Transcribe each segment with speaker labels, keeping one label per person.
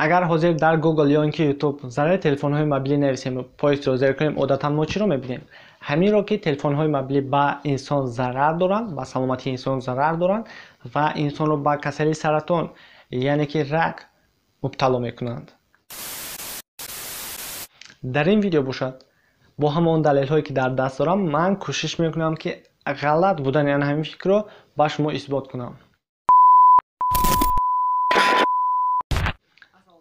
Speaker 1: Агар ҳозир дар Google ё ин ки YouTube зарари телефонҳои мобилӣ нависем ва поискро зер кунем, одатан мо чиро мебинем? Ҳаминро, ки телефонҳои мобилӣ ба инсон зарар доранд, ба саломатии инсон зарар доранд ва инсонро ба касалии саратон, яъне ки рак мубтало мекунанд. Дар ин видео бошад, бо ҳамон далелҳое, ки дар даст дорам, ман кӯшиш мекунам, ки ғалат будани ана ҳамин фикрро ба шумо исбот кунам.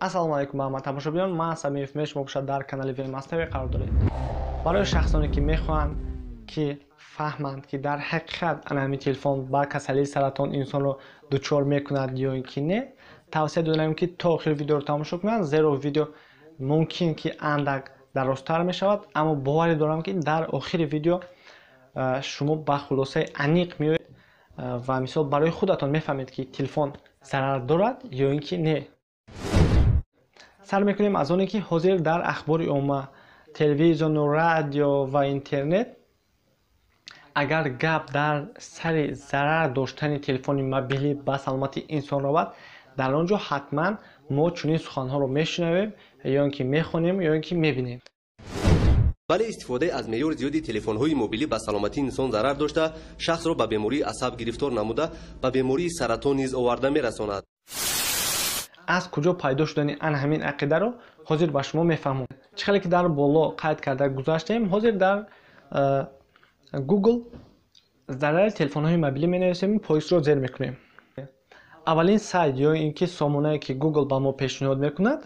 Speaker 1: Ассалому алайкум ба ҳама тамошобинон, ман Самиев Меш, шумо бошад дар канали VMS TV қарор доред. Барои шахсоне, ки мехоҳанд, ки фаҳманд, ки дар ҳақиқат ана ҳамин телефон ба касалии саратон инсонро дучор мекунад ё ин ки не, тавсия додам, ки то охири видеоро тамошо кунанд, зеро видео мумкин ки андак дарозтар мешавад, аммо боварӣ дорам, ки дар охири видео шумо ба хулосаи аниқ меоед ва мисол барои худатон мефаҳмед, ки телефон зарар дорад ё ин ки не. Сар мекунем аз оне, ки ҳозир дар ахбори омма, телевизиону, радио ва интернет агар гап дар сари зарар доштани телефони мобилӣ ба саломатии инсон равад, дар он ҷо ҳатман мо чунин суханҳоро мешунавем ё ин ки мехонем ё ин ки мебинем.
Speaker 2: Вале истифодаи аз меъёри зиёди телефонҳои мобилӣ ба саломатии инсон зарар дошта, шахсро ба бемории асаб гирифтор намуда, ба бемории саратон низ оварда мерасонад.
Speaker 1: Аз куҷо пайдо шудани ана ҳамин ақидаро ҳозир ба шумо мефаҳмонам. Чӣ хеле ки дар боло қайд карда гузаштем, ҳозир дар Google зарари телефонҳои мобилӣ менависем, поискро зер мекунем. Аввалин сайт ё ин ки сомонае, ки Google ба мо пешниҳод мекунад,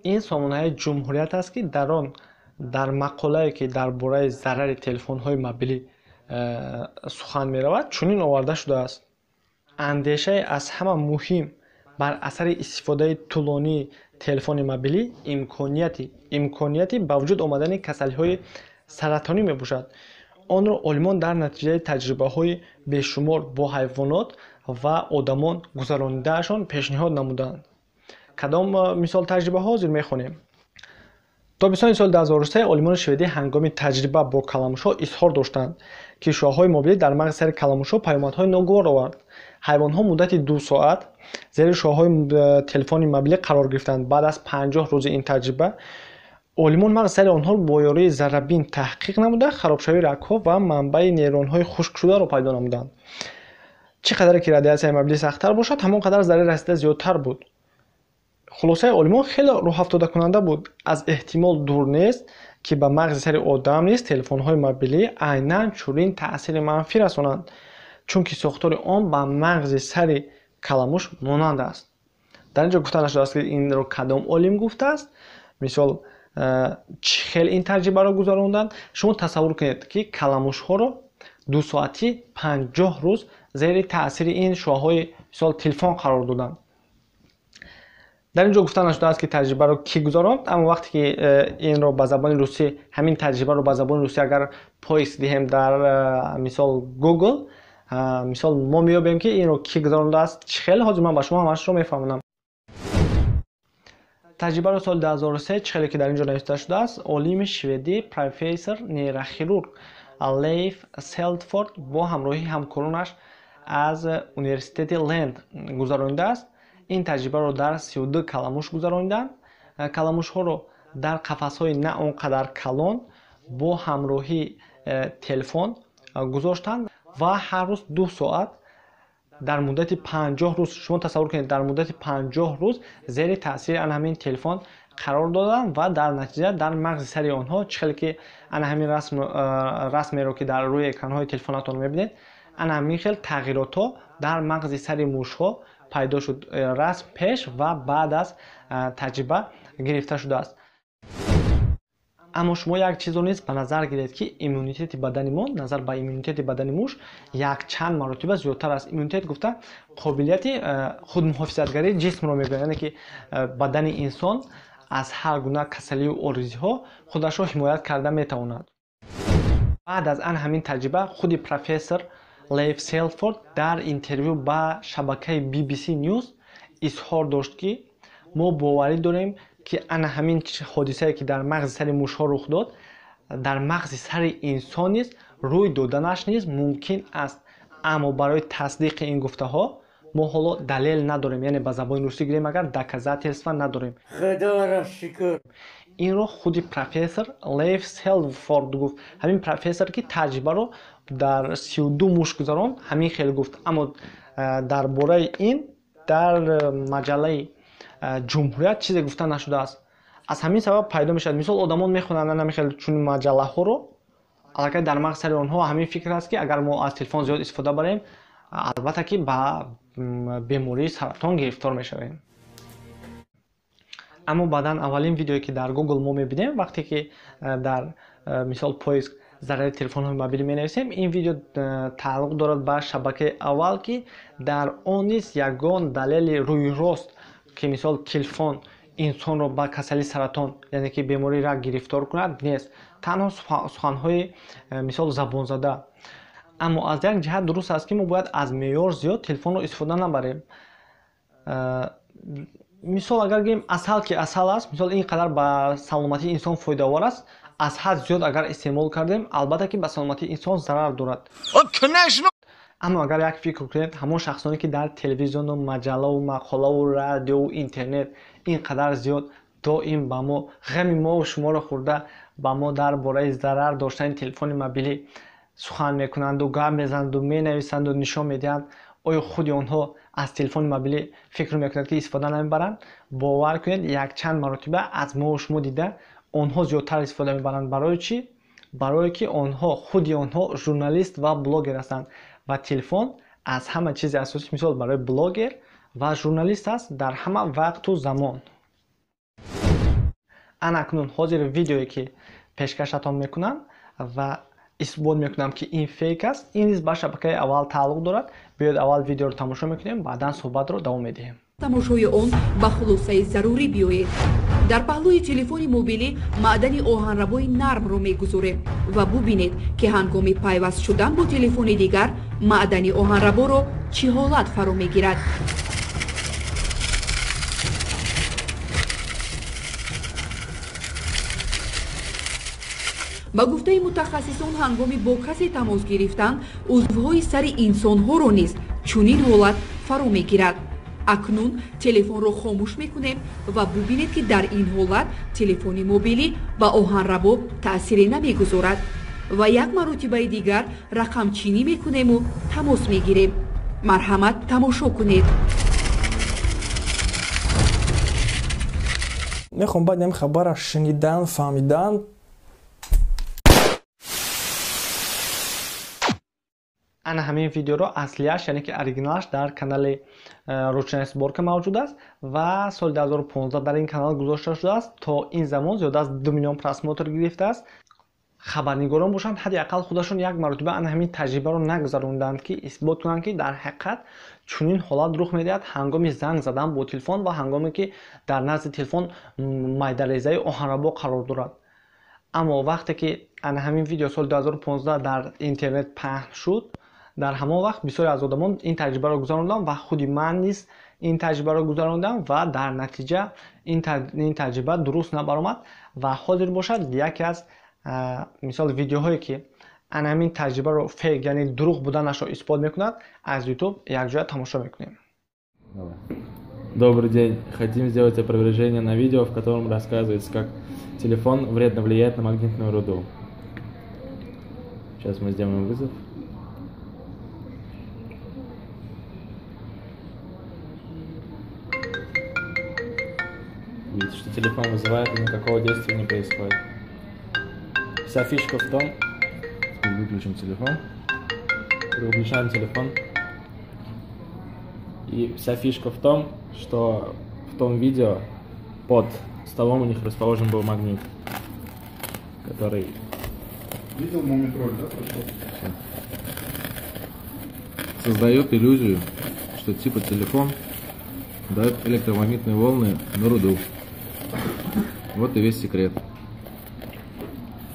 Speaker 1: ин сомонаи Ҷумҳурият аст, ки дар он дар мақолае, ки дар бораи зарари телефонҳои мобилӣ сухан меравад, чунин оварда шудааст: андешаи аз ҳама муҳим бар асари истифодаи тӯлонии телефони мобилӣ имконияти ба вуҷуд омадани касалиҳои саратонӣ мебошад. Онро олимон дар натиҷаи таҷрибаҳои бешумор бо ҳайвонот ва одамон гузаронидаашон пешниҳод намуданд. Кадом мисол таҷрибаҳо ҳозир мехонем. Тобистони соли 2003 олимони шведӣ ҳангоми таҷриба бо каламушҳо изҳор доштанд, ки шуаҳои мобилӣ дар мағзи сари каламушҳо паёмадҳои ногувор овард. Ҳайвонҳо муддати 2 соат зери шуаҳои телефони мобилӣ қарор гирифтанд. Баъд аз 50 рӯзи ин таҷриба олимон мағзи сари онҳоро бо ёрии заррабин таҳқиқ намуда, харобшавии рагҳо ва манбаи нейронҳои хушкшударо пайдо намуданд. Чӣ қадаре ки радиатсияи мобилӣ сахттар бошад, ҳамон қадар зарари расида зиёдтар буд. Хулосаи олимон хеле рӯҳафтодакунанда буд. Аз эҳтимол дур нест, ки ба мағзи сари одам низ телефонҳои мобилӣ айнан чунин таъсири манфӣ расонанд, чунки сохтори он ба мағзи сари каламуш монанд аст. Дар ин ҷо гуфта нашудааст, ки инро кадом олим гуфтааст, мисол чӣ хел ин таҷрибаро гузаронданд. Шумо тасаввур кунед, ки каламушҳоро 2 соатӣ 50 рӯз зери таъсири ин шуаҳои мисол телефон қарор доданд. Дар ин ҷо гуфта нашудааст, ки таҷрибаро кӣ гузаронд, аммо вақте ки инро ба забони русӣ, ҳамин таҷрибаро ба забони русӣ агар поиск диҳем дар мисол Google, мисол мо меёбем, ки инро кӣ гузарондааст, чӣ хел. Ҳозир ман ба шумо ҳамаашро мефаҳмонам. Таҷрибаро соли 2003, чӣ хеле ки дар ин ҷо навишта шудааст, олими шведӣ, профессор, нейрохирург Лейф Селтфорд бо ҳамроҳии ҳамкоронаш аз университети Ленд гузаронидааст. Ин таҷрибаро дар 32 каламуш гузарониданд. Каламушҳоро дар қафасҳои на он қадар калон бо ҳамроҳии телефон гузоштанд ва ҳар рӯз 2 соат дар муддати 50 рӯз, шумо тасаввур кунед, дар муддати 50 рӯз зери таъсири ана ҳамин телефон қарор доданд ва дар натиҷа дар мағзи сари онҳо, чӣ хеле ки ана ҳамин расмеро, ки дар рӯи экранҳои телефонатон мебинед, ана ҳамин хел тағйиротҳо дар мағзи сари мушҳо пайдо шуд. Расм пеш ва баъд аз таҷриба гирифта шудааст. Аммо шумо як чизро низ ба назар гиред, ки иммунитети бадани мо назар ба иммунитети бадани муш якчанд маротиба зиёдтар аст. Иммунитет гуфта қобилияти худмуҳофизатгарии ҷисмро мегӯянд, яъне ки бадани инсон аз ҳар гуна касалию оризиҳо худашро ҳимоят карда метавонад. Баъд аз ан ҳамин таҷриба худи профессор Лейф Селфорд дар интервю ба шабакаи BBC News изҳор дошт, ки мо боварӣ дорем, ки ана ҳамин ҳодисае, ки дар мағзи сари мушҳо рух дод, дар мағзи сари инсон низ рӯй доданаш низ мумкин аст, аммо барои тасдиқи ин гуфтаҳо мо ҳоло далел надорем, яъне ба забони русӣ гирем агар доказательства надорем.
Speaker 3: Худоро шукр.
Speaker 1: Инро худи профессор Лейф Селфорд гуфт. Ҳамин профессор ки таҷрибаро дар 32 муш гузаронд, ҳамин хел гуфт. Аммо дар бораи ин дар маҷаллаи Ҷумҳурият чизе гуфта нашудааст. Аз ҳамин сабаб пайдо мешавад. Мисол одамон мехонанд ҳамин хел чунин маҷаллаҳоро, аллакай дар мағз сари онҳо ҳамин фикр аст, ки агар мо аз телефон зиёд истифода барем, албатта ки ба бемории саратон гирифтор мешавем. Аммо баъдан аввалин видеое ки дар Google мо мебинем, вақте ки дар мисол поиск зарари телефонҳои мобилӣ менависем, ин видео тааллуқ дорад ба шабакаи аввал, ки дар он низ ягон далели рӯйрост, ки мисол телефон инсонро ба касалии саратон, яъне ки бемории рак гирифтор кунад, нест. Танҳо суханҳои мисол забонзада. Аммо аз як ҷиҳат дуруст аст, ки мо бояд аз меъёр зиёд телефонро истифода набарем. Мисол агар гирем асал, ки асал аст, мисол ин қадар ба саломатии инсон фоидаовар аст, аз ҳад зиёд агар истеъмол кардем, албатта ки ба саломатии инсон зарар дорад. Аммо агар як фикр кунед, ҳамон шахсоне ки дар телевизиону маҷаллаву мақолаву радиову интернет ин қадар зиёд доим ба мо ғами мову шуморо хӯрда, ба мо дар бораи зарар доштани телефони мобилӣ сухан мекунанду, гап мезананду, менависанду, нишон медиҳанд, оё худи онҳо аз телефони мобилӣ фикр мекунанд, ки истифода намебаранд? Бовар кунед, якчанд маротиба аз мову шумо дида онҳо зиёдтар истифода мебаранд. Барои чӣ? Барое ки онҳо худи онҳо журналист ва блогер ҳастанд ва телефон аз ҳама чизи асосӣ мисол барои блогер ва журналист аст дар ҳама вақту замон. Ана акнун ҳозир видеое ки пешкашатон мекунам ва исбот мекунам, ки ин фейк аст, ин низ ба шабакаи аввал тааллуқ дорад. Биёед аввал видеоро тамошо мекунем, баъдан суҳбатро давом медиҳем.
Speaker 4: Тамошои он ба хулосаи зарурӣ биёед. Дар паҳлӯи телефони мобилӣ маъдани оҳанрабои нармро мегузорем ва бубинед, ки ҳангоми пайваст шудан бо телефони дигар маъдани оҳанраборо чӣ ҳолат фаро мегирад. Ба гуфтаи мутахассисон, ҳангоми бо касе тамос гирифтан узвҳои сари инсонҳоро низ чунин ҳолат фаро мегирад. Акнун телефонро хомӯш мекунем ва бубинед, ки дар ин ҳолат телефони мобилӣ ба оҳанрабо таъсире намегузорад ва як маротибаи дигар рақамчинӣ мекунему тамос мегирем. Марҳамат, тамошо кунед.
Speaker 5: Мехоҳам баъди ҳамин хабарро шунидан, фаҳмидан.
Speaker 1: Ана ҳамин видеоро аслияш, яъне ки оригиналаш дар канали Ручная сборка мавҷуд аст ва соли 2015 дар ин канал гузошта шудааст. То ин замон зиёда аз 2 миллион просмотр гирифтааст. Хабарнигорон бошанд, ҳадди ақал худашон як маротиба ана ҳамин таҷрибаро нагузаронданд, ки исбот кунанд, ки дар ҳақиқат чунин ҳолат рух медиҳад ҳангоми занг задан бо телефон ва ҳангоме ки дар назди телефон майдарезаи оҳанрабо қарор дорад. Аммо вақте ки ана ҳамин видео соли 2015 дар интернет паҳн шуд, дар ҳамон вақт бисёре аз одамон ин таҷрибаро гузаронданд ва худи ман низ ин таҷрибаро гузарондам ва дар натиҷа ин таҷриба дуруст набаромад. Ва ҳозир бошад яке аз мисол видеоҳое ки ана ҳамин таҷрибаро фейк, яъне дурӯғ буданашро исбот мекунад, аз YouTube якҷоя тамошо мекунем.
Speaker 6: Добрый день. Хотим сделать опровержение на видео, в котором рассказывается, как телефон вредно влияет на магнитную руду. Сейчас мы сделаем вызов. Видите, что телефон вызывает и никакого действия не происходит. Вся фишка в том, теперь выключим телефон, выключаем телефон. И вся фишка в том, что в том видео под столом у них расположен был магнит, который...
Speaker 7: Видел мумий-тролль, да, прошел?
Speaker 8: Создает иллюзию, что типа телефон дает электромагнитные волны на руду. Вот и весь секрет.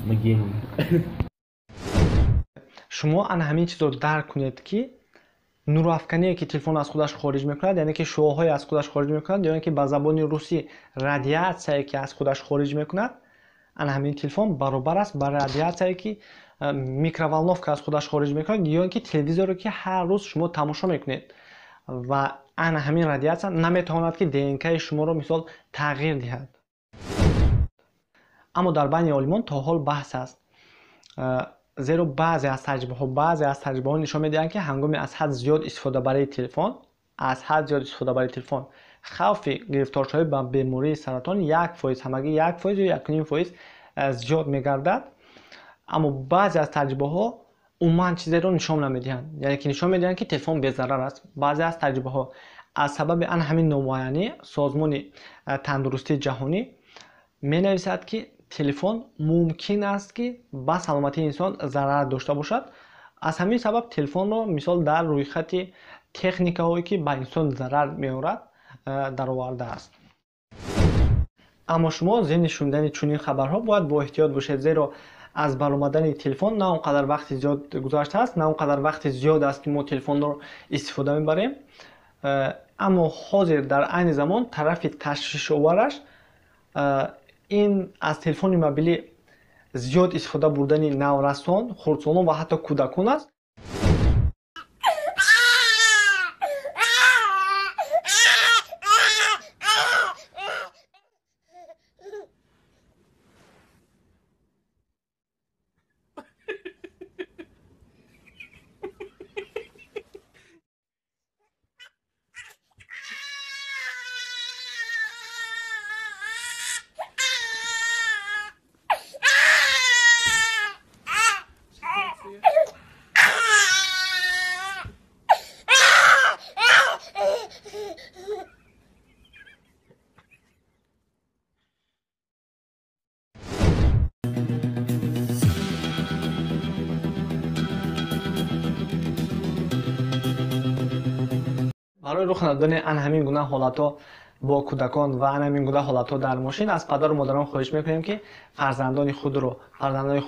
Speaker 6: Мы гении.
Speaker 1: Шумо ана ҳамин чизро дарк кунед, ки нурафкание ки телефон аз худаш хориҷ мекунад, яъне ки шуоҳое аз худаш хориҷ мекунад, ё ин ки ба забони русӣ радиатсияе ки аз худаш хориҷ мекунад, ана ҳамин телефон баробар аст ба радиатсияе ки микроволновка аз худаш хориҷ мекунад, ё ин ки телевизоре ки ҳар рӯз шумо тамошо мекунед. Ва ана ҳамин радиатсия наметавонад, ки ДНК-и шуморо мисол тағйир диҳад. Аммо дар байни олимон то ҳол баҳс аст, зеро баъзе аз таҷрибаҳо нишон медиҳанд, ки ҳангоми аз ҳад зиёд истифодабарии телефон хавфи гирифторшавӣ ба бемории саратон 1%, ҳамагӣ 1% ё 1.5% зиёд мегардад. Аммо баъзе аз таҷрибаҳо умуман чизеро нишон намедиҳанд, яъне ки нишон медиҳанд, ки телефон безарар аст. Баъзе аз таҷрибаҳо аз сабаби ана ҳамин номуайянӣ Созмони тандурустии ҷаҳонӣ менависад, ки телефон мумкин аст, ки ба саломатии инсон зарар дошта бошад. Аз ҳамин сабаб телефонро мисол дар рӯйхати техникаҳое, ки ба инсон зарар меорад, даровардааст. Аммо шумо зимни шунидани чунин хабарҳо бояд бо эҳтиёт бошед, зеро аз баромадани телефон на он қадар вақти зиёд гузаштааст, на он қадар вақти зиёд аст, ки мо телефонро истифода мебарем. Аммо ҳозир дар айни замон тарафи ташвишовараш ин аз телефони мобилӣ зиёд истифода бурдани наврасон, хурдсолон ва ҳатто кӯдакон аст. Барои рух надодани ана ҳамин гуна ҳолатҳо бо кӯдакон ва ана ҳамин гуна ҳолатҳо дар мошин аз падару модарон хоҳиш мекунем, ки фарзандони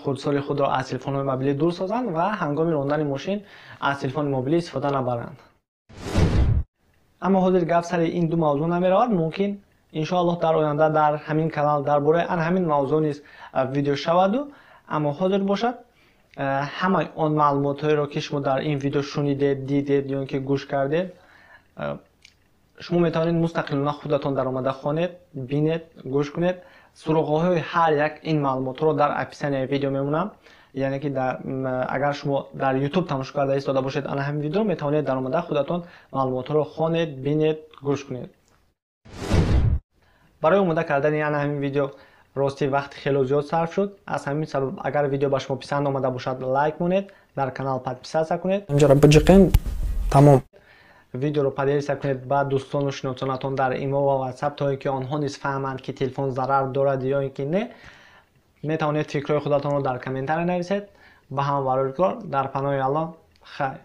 Speaker 1: хурдсоли худро аз телефонҳои мобилӣ дур созанд ва ҳангоми рондани мошин аз телефони мобилӣ истифода набаранд. Аммо ҳозир гап сари ин ду мавзӯъ намеравад. Мумкин иншоаллоҳ дар оянда дар ҳамин канал дар бораи ана ҳамин мавзӯъ низ видео шаваду, аммо ҳозир бошад ҳамаи он маълумотҳоеро, ки шумо дар ин видео шунидед, дидед ё ин ки гӯш кардед, шумо метавонед мустақилона худатон даромада хонед, бинед, гӯш кунед. Суроғаҳои ҳар як ин маълумотҳоро дар описанияи видео мемонам. Яъне ки агар шумо дар YouTube тамошо карда истода бошед ана ҳамин видео, метавонед даромада худатон маълумотҳоро хонед, бинед, гӯш кунед. Барои омода кардани ана ҳамин видео рости вақти хело зиёд сарф шуд. Аз ҳамин сабаб агар видео ба шумо писанд омада бошад, лайк монед, дар канал подписаться кунед,
Speaker 5: тамом,
Speaker 1: видеоро поделиться кунед ба дӯстону шиносонатон дар имо ва WhatsApp, то ин ки онҳо низ фаҳманд, ки телефон зарар дорад ё ин ки не. Метавонед фикрҳои худатонро дар комментария нависед. Ба ҳама барори кор дар паноҳи Аллоҳ. Хайр.